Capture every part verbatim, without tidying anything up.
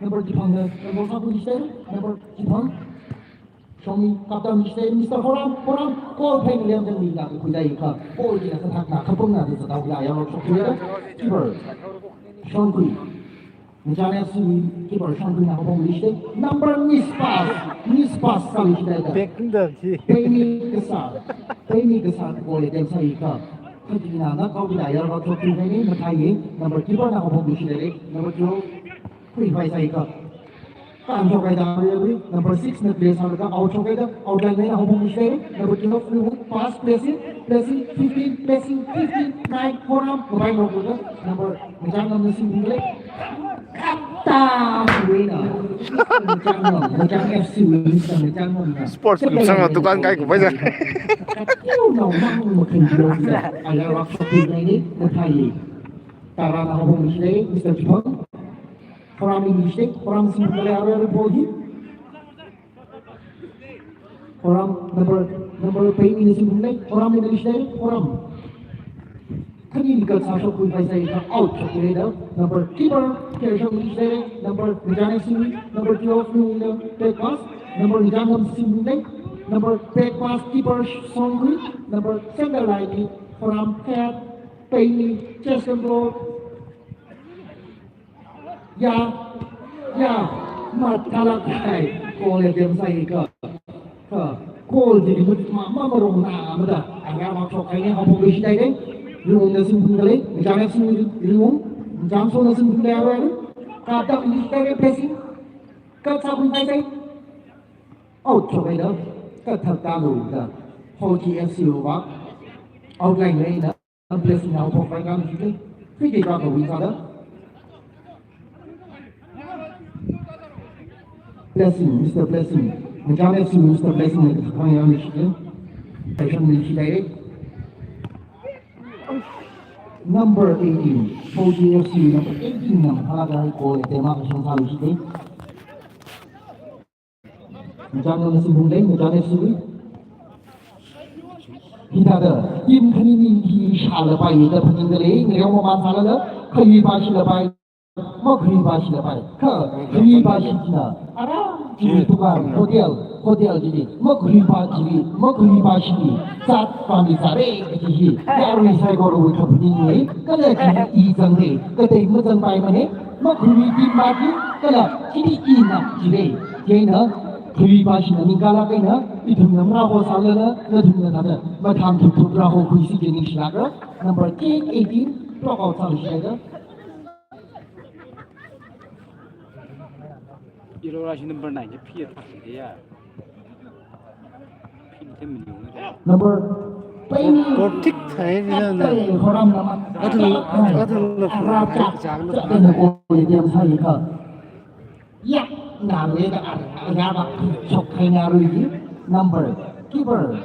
number Kiphang na, number five ni share, number Kiphang. Shongmi, kaptan ni share, Mister Horam, Horam, goal phei lem jang ni na, khuidai kha, goal kina kathak na, kapung na, di sa tau ya, ya, so, keeper. Shongkhui. Ngachān F C wui keeper Shongkhuina haophok mili shitei. Number miss pass. Miss pass sāmili shitei da. Back da chi. Peimi Kasar. Peimi Kasar goal attempt sāi kha. Kha china na kau kida yar ba chok chi ni mathai ni. Number keeper na haophok mili shitei. Number two. Khuiphai sāi kha. Kan chok ai da. Number six na play sālaga out chok ai da. Outline na haophok mili shitei. Number twelve. Pass, placing, placing, fifteen, placing, fifteen, nine, Horam, mobile rock, number, Ngachān Ngam na simbung lei. Kata, wina. Ngachān Ngam, Ngachān F C wina, Ngachān Ngam na. Sports group sānga dukan kai kupai sa. Katiu nao mang makan jiro kita. Aya rock shopping na ini, mathai. Tara na haophok mili shitei, Mister Chipang. Horam mili shitei, Horam simbung lei, ara ara ball hi. Horam number, number Peimi na simbung lei, Horam ni mili shitei, Horam. Khani ni kasa shok khuiphai sāi kha out shok lei da. Number keeper, Kershong mili shitei, number Ngachān F C, number twelve ni na back pass, number Ngachān Ngam simbung lei, number back pass keeper Shongkhui, number center line ni Horam head, Peimi, chest control. Ya, ya, mathālāk hai, goal attempt sāi kha, kha, goal chi mut ma, ma, marong na, mada, aya ma chok hai ni, haophok mili shitei ni, Ringum na simbung lei, Ngachān F C Ringum, Ngachān So na simbung lei, ara, kata mili shitei ni, pressing, kata khuiphai sāi, out chok ai da, kata ta lo da, Hochi F C lo ba, outline lei na. Blessing na haophok phai kan jite. Free kick ka win sāda. Blessing, Mister Blessing. Ngachān F C Mister Blessing na khang yang ni shite. Action ni shite. Number eighteen. Hochi F C number eighteen na hala ka goal attempt sāi shite. Ngachān Ngam na simbung lei, Ngachān F C wui. Hithāda, team khani ni hi shālapai da phaningda lei, ngareo mamān sālala, khayi pa shilapai, makhayi pa shilapai. Kha, khayi pa shina, ara, chi tukar, hotel, hotel chi, makhayi pa chi, makhayi pa shi, zat pa mi zare, chi hi, yarui saikorowui kaphaning lei, kala chi i zang lei, katei mazangpai mane, makhayi team pa chi, kala, chi i na, chi lei, chieina, Khayi pa shina ningkala kaina, ithumna mara ho sālala, nathumna thāda, mathang thup thup ra ho khuisi ke ningshilāka, number eighteen, block out sālui shilāka. Ilo ra shi number nine, ya phi ya thak ya. Phi te min yung ya. Number, Peimi. Kor tik thai ni na. Horam nama. Athum, athum na. Ara chak, chak na ko ye diam sāi kha. Ya, na le da ar, ya ba, chok khai na rui ji, number, keeper.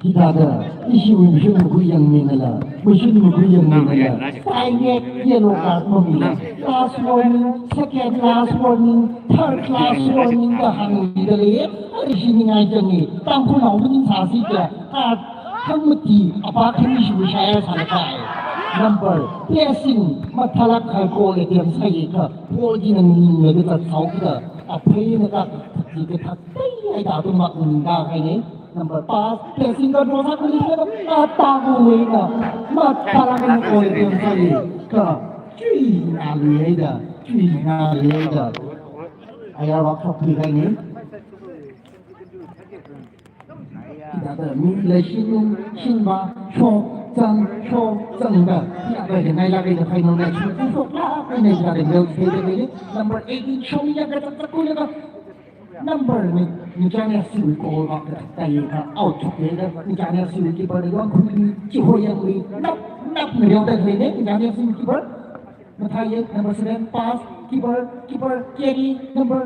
Hithāda, ishi wui machine makhui yang mi nala, machine makhui yang mi nala, sai ye, yellow card mamila, last warning, second last warning, third last warning da hāngda lei, ishi ningai jang ni, Tangkhulnao maning sāsi kya, card Hangmati, apa khani shi shaya sālapai. Number, placing, mathālāk hai goal attempt sāi kha, goal chi nang ning le ka sāo kida, aphei na ka, chi ka thak, tei, ai ta tu mak ning ka hai ne. Number, pass, placing ka draw sā kali ka, ata ko le ka, mathālāk hai goal attempt sāi kha, chui na le da, chui na le da. Aya rock thok pi hai ne. Hithāda mi la shinung, shinva, shok, zang, shok, zang da. Hithāda hi ngailāk eina final match hi shoklāk eina hithāda ngao theida lei. Number eighteen, Shongmi ya ka tak tak ko le ka. Number ni, Ngachān F C wui goal va ka tak tak ya ka out chok le da. Ngachān F C wui keeper ni wang khui ni, chi ho yang ni, nap, nap ni yau da le ne, Ngachān F C wui keeper. Mathai ye, number seven, pass, keeper, keeper, carry, number,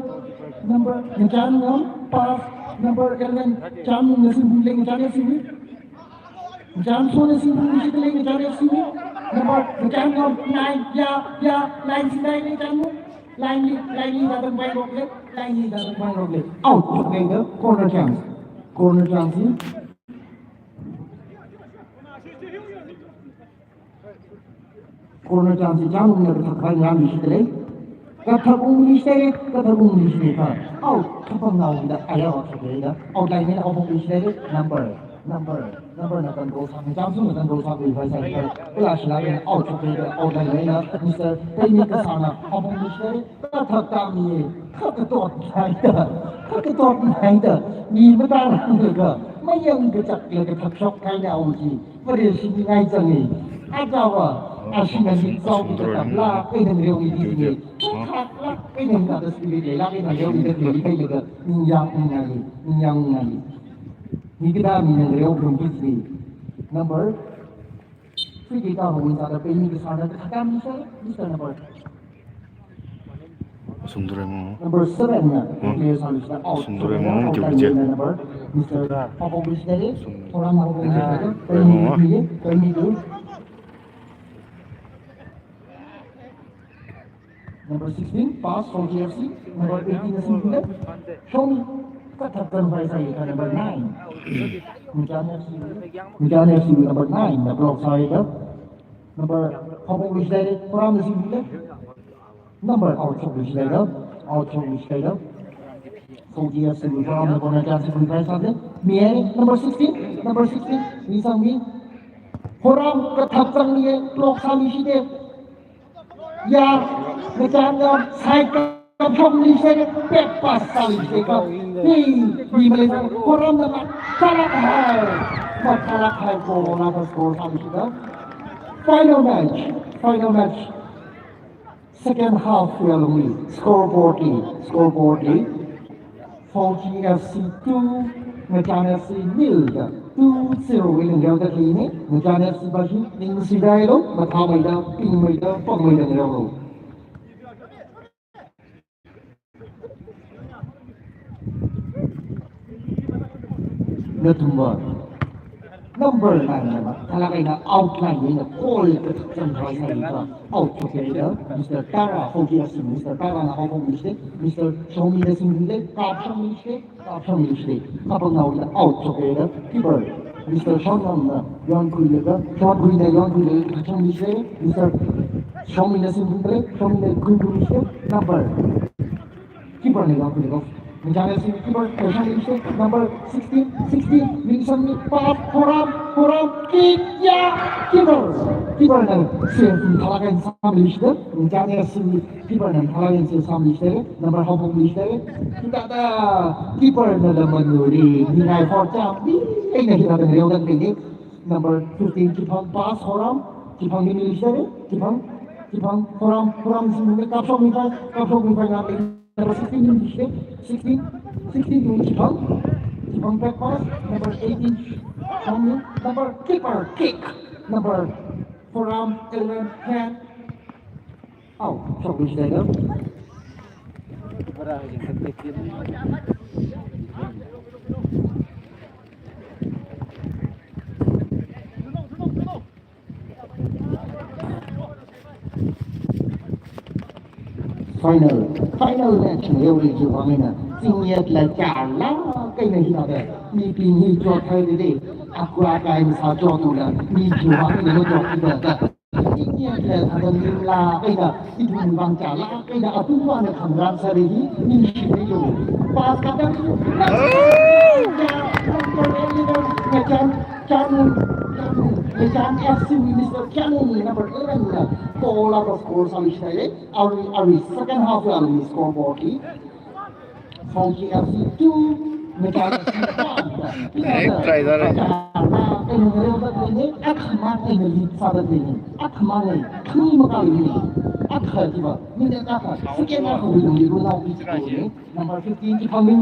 number, Ngachān Ngam, pass, number eleven, Cham Nung na simbung lei, Ngachān F C wui. Ngachān So na simbung lei, Ngachān F C wui. Number, Ngachān Ngam, nine, ya, ya, line si nine, Ngachān Ngam. Line li, line li, da dang bai rock le, line li, da dang bai rock le. Out, okay, the corner chance. Corner chance ni. Corner chance hi Changmungna kathak khavai ngarānluishitdalei. Kathak unglishitdalei, kathak unglishitdalei kha. Out, kapangnaowui eina aya out shokhaida. Outline eina out phonglishitdalei. Number, number, number na control sāmi. Changmungna control sākhuipai sāda. Kala shilāk eina out shokhaida. Outline eina Mister Peimi Kasarna out phonglishitdalei. Kathak tāmi, kha katot naida, kha katot naida, mi matāranglakha, mayang kachāklakha thakshok kahaina awui chi, Vareshi mingai zange. Aja va, ashina lik zao ki kathak lāk eina ngareomida khalei, kathak lāk eina hithāda spirit leilāk eina ngareomida khalei, khalei kha, ningyāng ningai, ningyāng ningai. Mi kathā mina ngareoda khalei. Number Free kick out win sāda Peimi Kasarna kathak tāmi sāda, Mister number. Sungduremo. Number seven na, hmm, clear sāluishitda out. Sungduremo, out, kiu out, kiu. Number, Mister Hopong Bishne, Sung-, Thoram Hopong Bishne, Remo, Peimi, Peimi, Peimi. Number sixteen, pass for G F C. Number eighteen, Nasimphungle. Shomi, kathak khavai sāya kha number nine. Ngachān F C, Ngachān F C number nine na block sāya kha. Number, Hopong Bishne, Thoram Nasimphungle. Number, out shokluishitdalei, out shokluishitdalei. So G F C Thoram na corner chance khavai sāya. Mi number sixteen, number sixteen, Nisangmi. Thoram kathak zangli, block sāluishitdalei. Ya, Ngachān ya, side kapshokluishitdalei, back pass sāluishitdalei kha. Hi, hi, Malaysia, Thoramna mathālāk kahai. Mathālāk kahai goal, another score sāluishitdalei. Final match, final match. Second half wui alungli, scoreboard li, scoreboard li. Fawji F C two, Ngachān F C nil da, two zero wui eina ngareoda khaleina, Ngachān F C va hi, ningshidailu, mathāmeida, pingmeida, pangmeida ngareolu. Nathumva, number nine na mathālāk eina outline eina goal kathak zang khavai sāya kha, out shokhaida, Mister Tara, Fawji F C, Mister Tarana hopong mishitdalei, Mister Shomi Nasimphungle, kapshok mishitdalei. Kapshok mishitdalei, kapangnaowui eina out shokhaida, keeper, Mister Shonam na yonkhuilaga, Shonkhui na yonkhuilaga, kapshok mishitdalei, Mister Shomi Nasimphungle, Shomi na khuikhui mishitdalei, number. Keeper na yonkhuilaga, Ngachān F C keeper, kapshok mishitdalei, number sixteen, sixteen, Vincent ni pass, Thoram, Thoram, kick, ya, keeper. Keeper na save mathālāk eina sāmishitdalei, Ngachān F C keeper na mathālāk eina save sāmishitdalei, number hopong mishitdalei. Hithāda keeper na lamanu ri, ningai forcham, mi eina hithāda ngareoda khaleina. Number fifteen, Kiphang pass, Thoram, Kiphang ni mishitdalei, Kiphang, Kiphang, Thoram, Thoram Nasimphungle, kapshok mikhavai, kapshok mikhavai ngarānlei. Number sixteen, sixteen, sixteen, Kiphang, Kiphang back pass, number eighteen, Shongmi, number keeper, kick, number Thoram, eleven, hand. Out, shokluishitdalei. Final, final match ngareoli chiwui vang eina, zingyatla chālāk eina hithāda, mibing hi chothailei, akua kai masā chotula, mi chiwui vang eina chothaida. Zingyatla thāda ningla eina, ithumwui vang chālāk eina, athumna khangarān sāri hi, ningshimeilu. Pass kathā, number eleven, Ngachān, Changmung, Changmung, Ngachān F C wui Mister Changmung, number eleven na, goal akha score sāmishitdalei, arui, arui second half wui alungli scoreboard li, Fawji F C two, Ngachān F C one. Next try sāra. Akhamang eina lead sāda khaleina, akhamang eina, khani makhalei, akha chiva, minute akha, second akha wui alungli run out pi chi kone. Number fifteen, Kiphang Min,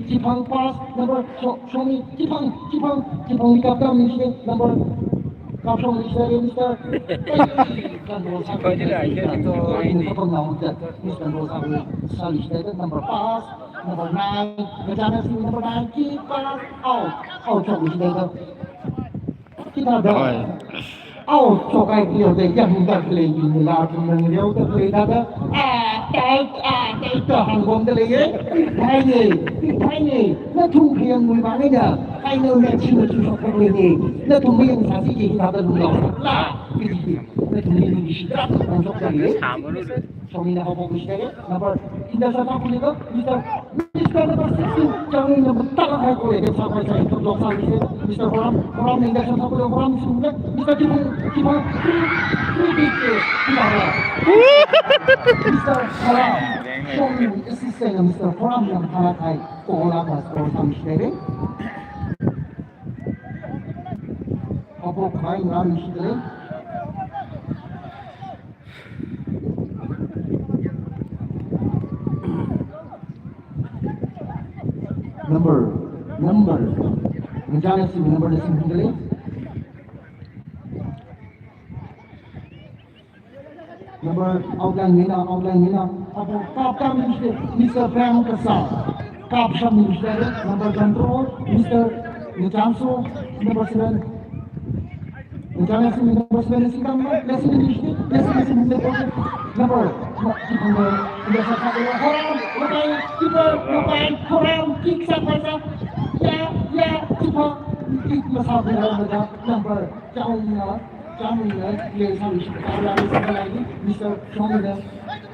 Kiphang pass, number, Sho-, Shomi, Kiphang, Kiphang, Kiphang ni kaptam ni shi, number, kapshok ni shi, Mister Kapangnaowui eina, Mister Kapangnaowui eina, number pass, number nine, Ngachān F C number nine, kick pass, out, out shok ni shi, Hithāda. Hoi. Out shokhai leoda yangda khalei yinla, ithumna leoda khalei thāda. Ah, tai, ah, Ita hāngpamda leiye, phaine, phaine, nathum khayang ngui vang eina, final match hi machukshok phokluine, nathum mayangsāsi kaji hithāda lunglaola, kaji hi, nathumli ningshi tarākha phongshokda leiye. Shongmina haophok luishithaire, number, intercept sākhuilaga, Mister, Mister number sixteen, Changmina mathālāk haikhuilaga, sākhuisai, block sāluishithaire, Mister Khoram, Khoram intercept sākhuilaga, Khoram sungda, Mister Kipung, Kipung, free, free kick, eh, Kipung. Mister Khoram, Shongmin assist sālaga Mister Khoramna mathālāk hai, goal akha score sāluishithaire. Haophok khavai ngarāluishithaire. Number, number. Ngachānnashi number na singkhuidalei. Number, outline mina, outline mina. Haophok kapkā mishi, Mister Prem Kasar. Kapsham mishi, number control, Mister Ngachānso, number seven. Ngachānnashi number seven, singkam, blessing mishi, blessing mishi, number, number, number, Khoram, Khoram, kick sākhuisa. Ya, ya, kick masākhuilaga, number, Changmina, Changmina, play sāluishithaire, Mister Shongmina,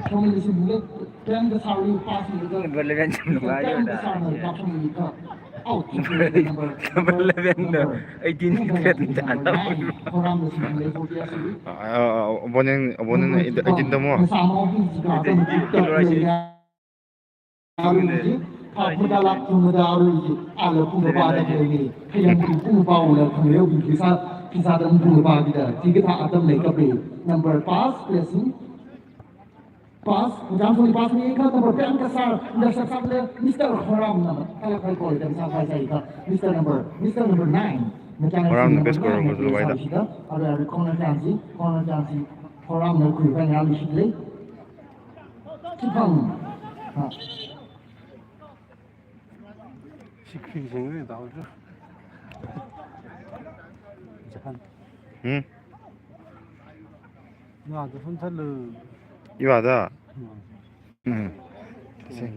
Shongmina singkhuidalei, Prem Kasarli pass singkhuida. Number eleven cham Mister Prem Kasarna kapsham miakha. Out. Number eleven no, eighteen number nine. Khoramna singkhuidalei, forty years. Ah, ah, opponent, opponent number eighteen da mo. Masāmao bi jiakha, eighteen, eighteen, eighteen. Arui ji, phap matālāk thumada arui ji, ala pungapa da khaleine, khayang tu pungapa ula khangleo bi phasā, phasā tam pungapa kida, chikathā atam leikapai. Number pass, blessing. Pass, Ngachānsoli pass miakha, number Prem Kasar, intercept sākhuilaga, Mister Khoramna mathālāk hai goal attempt sākhuisai kha, Mister number, Mister number nine. Khoramna best scorer number nine, sāluishithaire. Arui, arui corner chance, corner chance, Khoramna khuikhavai ngarāluishithaire. Kipung. Ha. Sikri singri dao ju. Japan. Hmm? Na, tu phun thalu. Iwa da. Hmm. Hmm. Sing.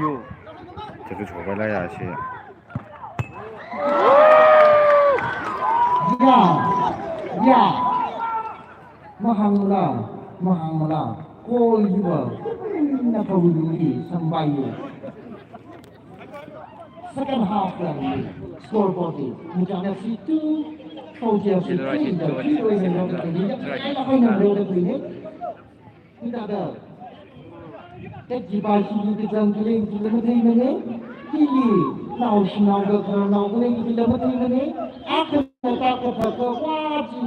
Yo. Chatu choba la ya shi. Ya, ya. Mahāngla, mahāngla. Goal yuva. Na kawili sambai. Second half la. Scoreboard. Ngachānnashi two, Shongminshi three. Ila hai na role de kuine. Hithāda. Tekjipa shili kachang khalei chila matheimane. Hili, naoshinao kakhanao khalei chila matheimane. Akhana kathā kawa chi.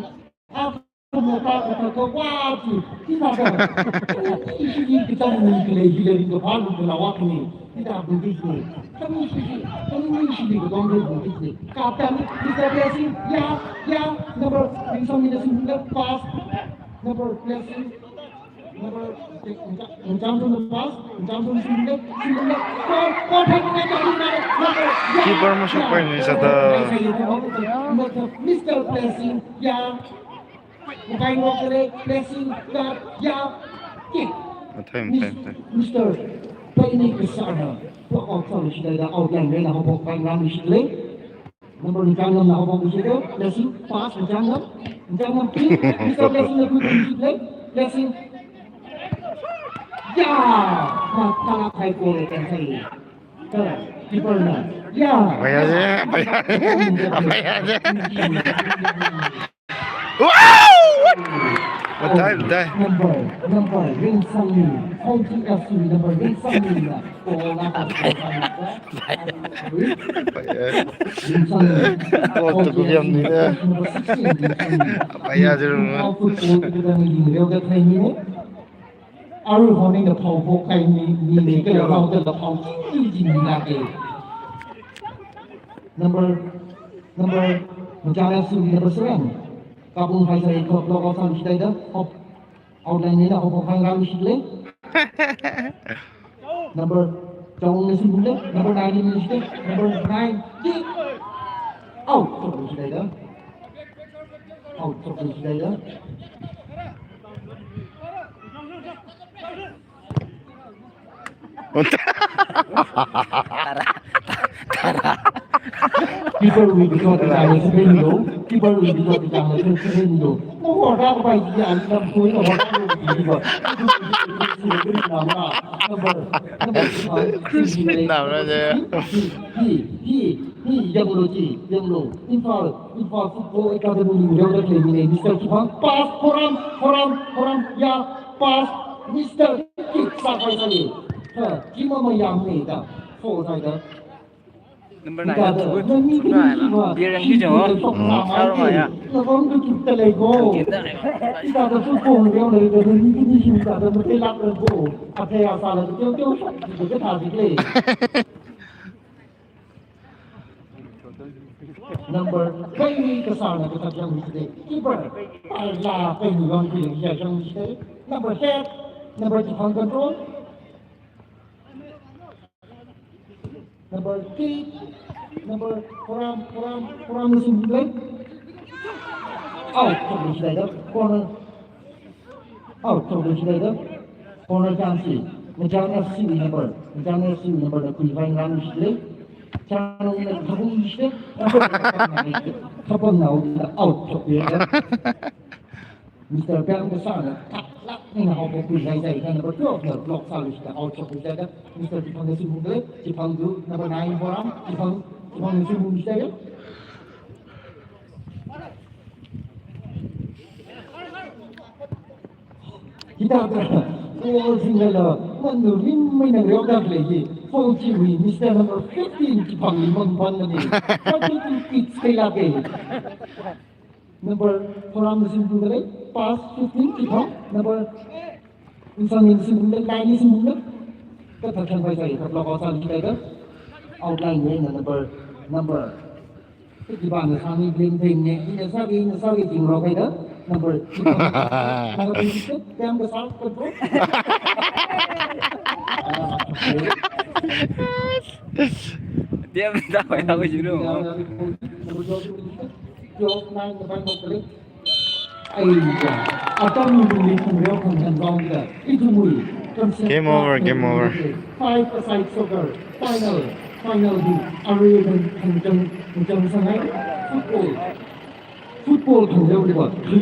Akhana kathā kawa chi. Hithāda. Khani shili kachang mi khalei chila ringkaphā lungkhalao akhane. Hithāda bungki ne. Khani shili, khani shili katong khalei bungki ne. Captain, Mister Blessing, ya, ya, number, Vincent Blessing, left pass. Number Blessing. Keeper masuk paine sāda. Mister Blessing, ya. Bukai ngok kere, Blessing, ya, ya. Kick. Time, time, time. Mister Blessing kasāna. Block out sāluishithaida, out yang rena haophok pai ngarāluishithaire. Number Ngachānna haophok luishithaire, Blessing, pass, Ngachānna, Ngachānna, kick, Mister Blessing na khuiluishithaire, Blessing. Ya! Mathālāk hai goal attempt sāi. Kala, keeper na. Ya! Abaya je, abaya je, abaya je. Wow! What? Batai, batai. Number, number, Ringsammi. Home team F C, number Ringsammi na. Number, number, Ngachānna suli number seven. Kapung Phaisai kha block out sāluishithaida. Hop. Outline eina haophok pai ngarāluishithaire. Number Dong na simbung da, number nine ni simbung da, number nine, kick. Out, shokluishithaida. Out, shokluishithaida. Tara, tara. Keeper wui kachot kachāng na siphen lo. Keeper wui kachot kachāng na siphen lo. Mahoda kapai chi ya, lam khui mahoda lo ki ba. Number, number, Chris Smith na ra je. Hi, hi, hi, hi, yanglu chi, yanglu. Imphal, Imphal Football Academy ni yangda khalei mina, Mister Chiphang, pass, Horam, Horam, Horam, ya, pass, Mister Kick, sa kai sa ye. Ha, kima ma yang ne da, foul sai da. Number nine, good. Number nine, beer yang hijau. Saro ya. Number, kaini kasāna kathak yang hijau. Keeper, ala kaini yang hijau yang hijau. Number head, number Chiphang control. Number three, number Horam, Horam, Horam is in play. Out, shokluishithaida, corner. Out, shokluishithaida, corner chance. Ngachang F C number, Ngachang F C number da kuivai ngan shile. Chang na khabung shile. Khabung na out, shokluishithaida. Mister Bang kasāna, tak lak ni na hau pokui zai zai, number twelve na block sāluishithaida, out shokluishithaida, Mister Chiphang na simbung khalei, Chiphang tu, number nine Horam, Chiphang, Chiphang na simbung shithaida. Hithāda, foul singla, mandu rim mai nang reo da khalei hi, foul chiwui, Mister number fifteen Chiphang li mang pan na ni, forty-two feet sai la ke. Number Horam na simbung khalei, pass fifteen, Chiphang, number, Insang ni simbung khalei, nine ni simbung khalei. Kathak khanpai sai, ka block out sāluishithaida. Outline ni na number, number. Kibana sāni bling bling ni, ina sāki, ina sāki jing rok haida. Number, Chiphang. Number twenty-six, Bang kasā, control. Dia minta apa yang tahu juru. Number twelve, Yo, nine, the final three. Aiya, atam ni ni kum yo kum kan dong da. Ithumwui. Game over, game over. Five-a-side soccer. Final, final di. Are dan kan jang, kan jang sangai. Football. Football kan yo di ba.